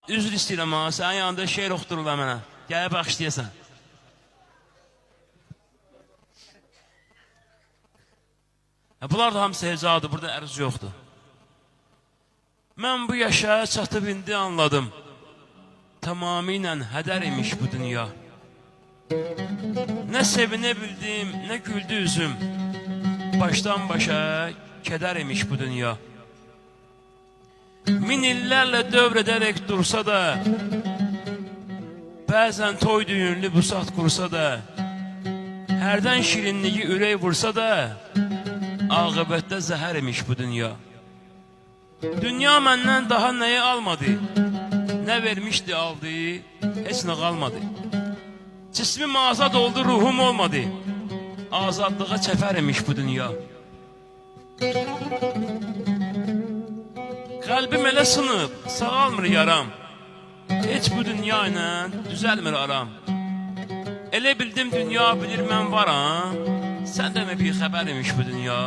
Üzr istəyirəm ha, sənin yanında şeir oxudururlar mənə. Gəlib bağışlayasan. Hə, bunlar da hamısı hecadır, burada ərz yoxdur. Mən bu yaşa çatıb indi anladım. Tamamilə hədər imiş bu dünya. Nə sevinə bildim, nə güldü üzüm. Başdan başa kədər imiş bu dünya. Min illərlə dövr edərək dursa da, bəzən toy düyünlü busat qursa da, hərdən şirinliyi ürək vursa da, aqibətdə zəhər imiş bu dünya. Dünya məndən daha nəyi almadı? Nə vermişdi aldı, heç nə qalmadı. Cismim azad oldu, ruhum olmadı. Azadlığa çəpər imiş bu dünya. Qəlbim elə sınıb, sağalmır yaram. Heç bu dünya ilə düzəlmir aram. Elə bildim dünya bilir mən varam. Sən demə bir xəbər imiş bu dünya.